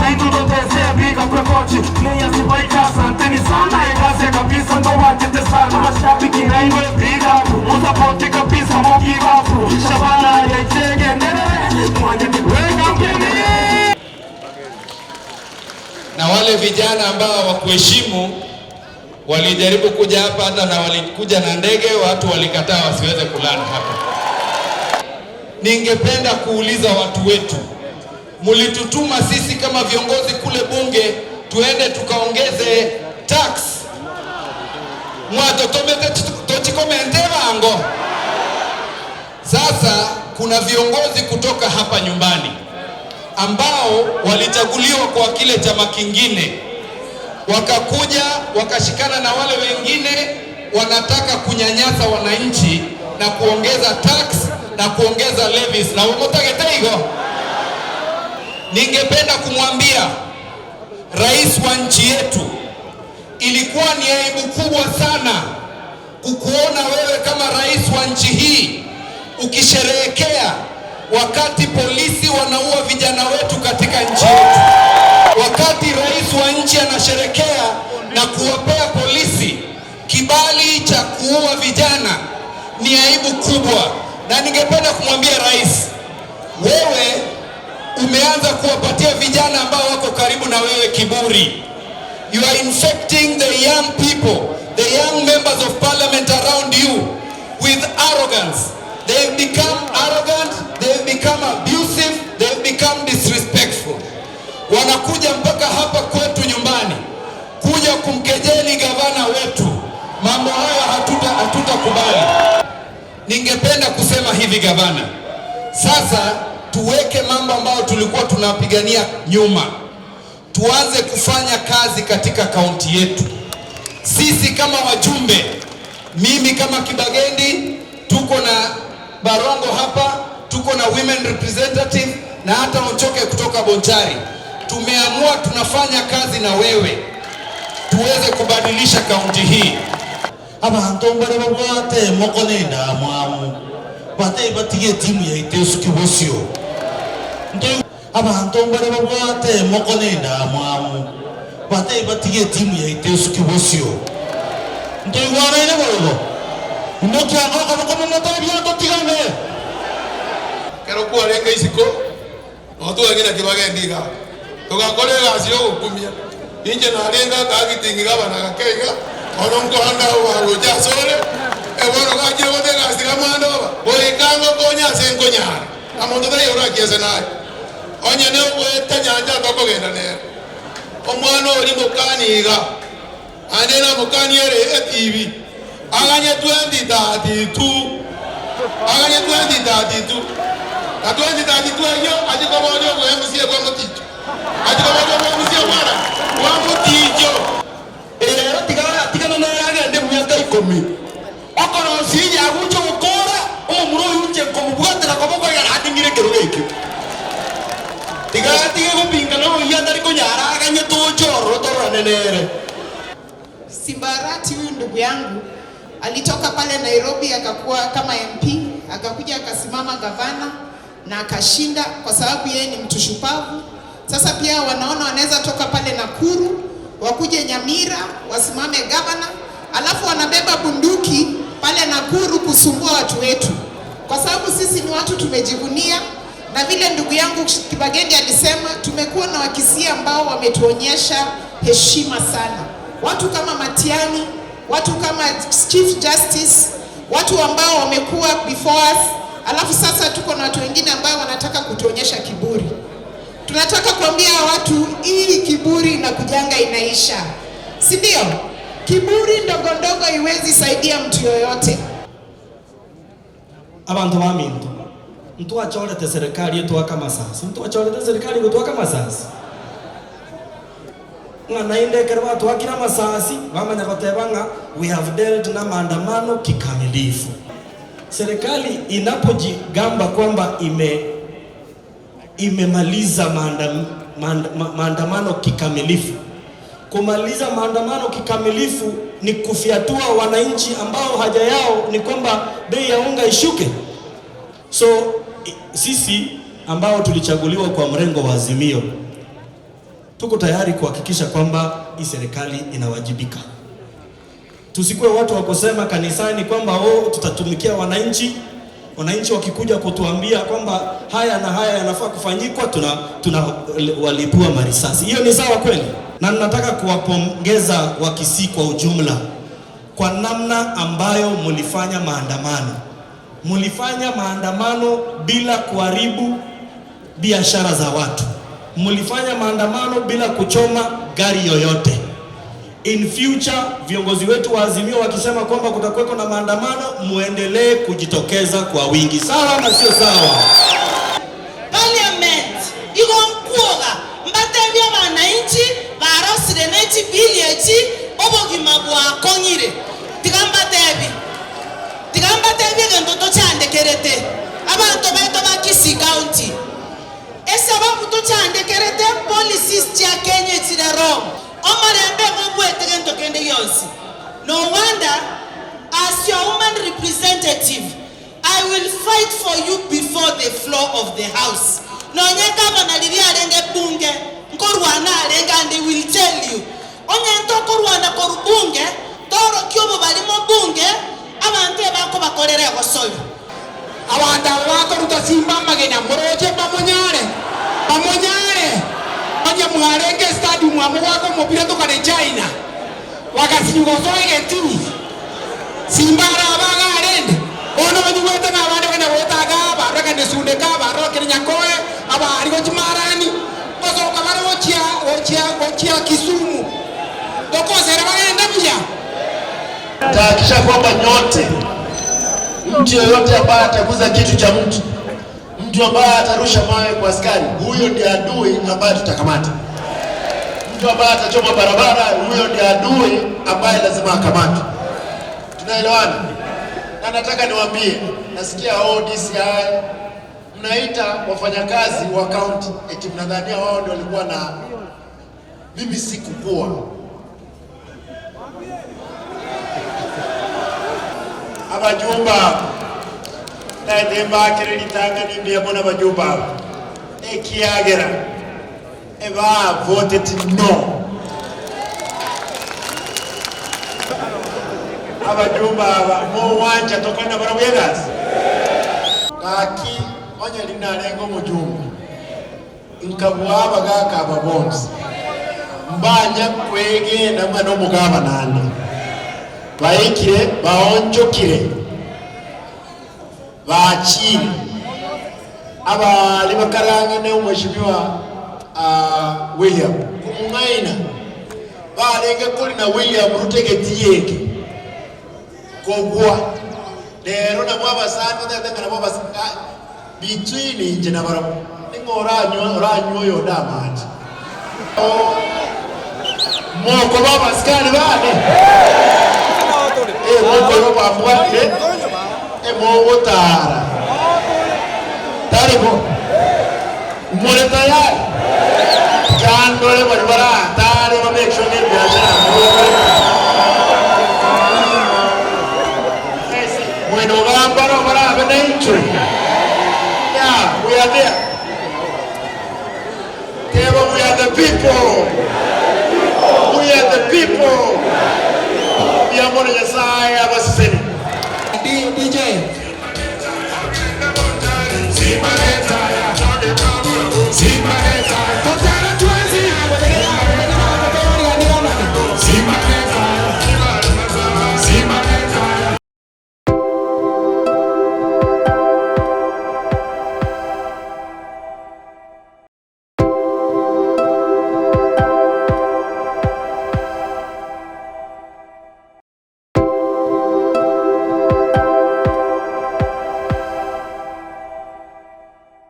Naitutotesea biga kwekochi niyasibaika asanteni sana ikaze kabisa ndo wachete sana mashabiki naimwe biga musapoti kabisa mugibafu Shabana yaitegendere mwanje wega mkene. Na wale vijana ambao hawakuheshimu walijaribu kuja hapa, hata na walikuja na ndege, watu walikataa wasiweze kulala hapa. Ningependa kuuliza watu wetu, mulitutuma sisi kama viongozi kule bunge tuende tukaongeze tax, mwatotomete tochikomente bango. Sasa kuna viongozi kutoka hapa nyumbani ambao walichaguliwa kwa kile chama kingine, wakakuja wakashikana na wale wengine wanataka kunyanyasa wananchi na kuongeza tax na kuongeza levies na umotagete igo. Ningependa kumwambia rais wa nchi yetu, ilikuwa ni aibu kubwa sana kukuona wewe kama rais wa nchi hii ukisherehekea wakati polisi wanaua vijana wetu katika nchi yetu. Wakati rais wa nchi anasherekea na kuwapea polisi kibali cha kuua vijana, ni aibu kubwa. Na ningependa kumwambia rais, wewe umeanza kuwapatia vijana ambao wako karibu na wewe kiburi. You are infecting the young people, the young members of parliament around you with arrogance. They've become arrogant, they've become abusive, they've become disrespectful. Wanakuja mpaka hapa kwetu nyumbani kuja kumkejeli gavana wetu. Mambo hayo hatutakubali. Ningependa kusema hivi gavana, sasa tuweke mambo ambayo tulikuwa tunapigania nyuma, tuanze kufanya kazi katika kaunti yetu. Sisi kama wajumbe, mimi kama Kibagendi, tuko na Barongo hapa, tuko na women representative na hata Onchoke kutoka Bonchari. Tumeamua tunafanya kazi na wewe tuweze kubadilisha kaunti hii. Abantu bare babwate moko nenda mwamu bate batige timu ya itesuki bosio. Abantu bare babwate moko nenda mwamu bate batige timu ya itesuki bosio. Ntoigwanaine borogo ndokiagoka bokomomotabia totigane. Kero kwarenge isiko notwagina Kibagendi iga tugakora egasi ya ogokumia inche narenga akagitingi gabana gakeiga ono nkohanda wagocha asore ebono gachire gote egasi gamwanda oba goikango konya ase nkonyara na monto taiyo orakiese naye onye ne ogweta nyanja tokogenda nere omwana ori mokani iga ande na mokani ere eTV aganye 2032, aganye 2032 na 2032 eyo achikoboria obwa MCA bwa Moticho, achikoboria obwa MCA bwana bwa Moticho. Ero tigana nayagende miaka 10 okorosi yagucha gukora omomura oyo nche nkomobwatera koboko yaradingire kero gekio tigatige gopinga noyia atari konyara aganye tochororo tororane nere. Simbarati huyu ndugu yangu alitoka pale Nairobi akakuwa kama MP, akakuja akasimama gavana na akashinda kwa sababu yeye ni mtu shupavu. Sasa pia wanaona wanaweza toka pale Nakuru wakuje Nyamira wasimame gavana, alafu wanabeba bunduki pale Nakuru kusumbua watu wetu, kwa sababu sisi ni watu tumejivunia, na vile ndugu yangu Kibagendi alisema, tumekuwa na Wakisii ambao wametuonyesha heshima sana, watu kama Matiang'i, watu kama Chief Justice, watu ambao wamekuwa before us. Alafu sasa tuko na watu wengine ambao wanataka kutuonyesha kiburi. Tunataka kuambia watu hii kiburi na kujanga inaisha, si ndio? Kiburi ndogo ndogo iwezi saidia mtu yoyote. Abantu baminto ntwachorete serikali etwaka masasi, ntwachorete serikali gutwaka masasi ng'a nainde batwakira masasi bamanya goteba ng'a we have dealt na maandamano kikamilifu. Serikali inapojigamba kwamba imemaliza maandamano kikamilifu, kumaliza maandamano kikamilifu ni kufyatua wananchi ambao haja yao ni kwamba bei ya unga ishuke. So sisi ambao tulichaguliwa kwa mrengo wa Azimio, Tuko tayari kuhakikisha kwamba hii serikali inawajibika. Tusikuwe watu wa kusema kanisani kwamba oh, tutatumikia wananchi. Wananchi wakikuja kutuambia kwamba haya na haya yanafaa kufanyikwa, tuna walipua marisasi. Hiyo ni sawa kweli? Na nataka kuwapongeza Wakisii kwa ujumla kwa namna ambayo mlifanya maandamano. Mlifanya maandamano bila kuharibu biashara za watu. Mlifanya maandamano bila kuchoma gari yoyote. In future viongozi wetu wa Azimio wakisema kwamba kutakuweko na maandamano, muendelee kujitokeza kwa wingi. Sawa na sio sawa? Parliament igonkuoga mbatebia bananchi barosire nechi biliechi obogima bwakong'ire tigambatebi egento tochandekerete abanto baito ba Kisii County esababu tochandekerete policies chia Kenya chire wrong omarembe ngobwete gento kende yonsi. No wonder as your woman representative I will fight for you before the floor of the house. Nonye gavana liria arenge bunge nkorwana arenga and they will tell you onye ntokorwana koru bunge toro kyobo balimo bunge abantu ebako bakorere gosori abantu abo bakoruta simba amagena moroche bamonyare onye mwarenge stadium amugwaka omopira tokare China wakasinyogosoegetini simba arabaga arende ono banyigwete ng'a abande bane gotaga abarokende sundeka abarokere nyakoe abari gochimarani gosoka bare gochia gochia gochia Kisumu tokosera bagende buya. Tahakikisha kwamba nyote, mtu yoyote ambaye ataguza kitu cha mtu, mtu ambaye atarusha mawe kwa askari, huyo ndiye adui ambaye tutakamata. Mtu ambaye atachoma barabara, huyo ndiye adui ambaye lazima akamatwe. Tunaelewana? Na nataka niwaambie, nasikia DCI mnaita wafanyakazi wa county eti mnadhania wao ndio walikuwa na mimi sikukua. Abajumba naethemba akirelitanga nimbia mona abajumba ekiagera eba voted no. Abajumba aba mowanja tokana barabwegazi kaki onye linalenga omujumba nkabwaba gakaba bonsi mbanya kwegenda mwana omugaba nande baikire baonjokire bachire abali bakaranga ne omweshimiwa William kumung'aina balenge kuli na William rutegeti yeke kogwa lero nabo abasani batengana nabo abasani between inje na barabo ningo oranywa oyo ndamaji moko babasikani bane moko bamwate mogotara taribo more tayari chandore bari baratare ba make sure ne biashara mweno gambaro barabe na inchwe. Yeah, we are there. Tell we are the people. We are the people.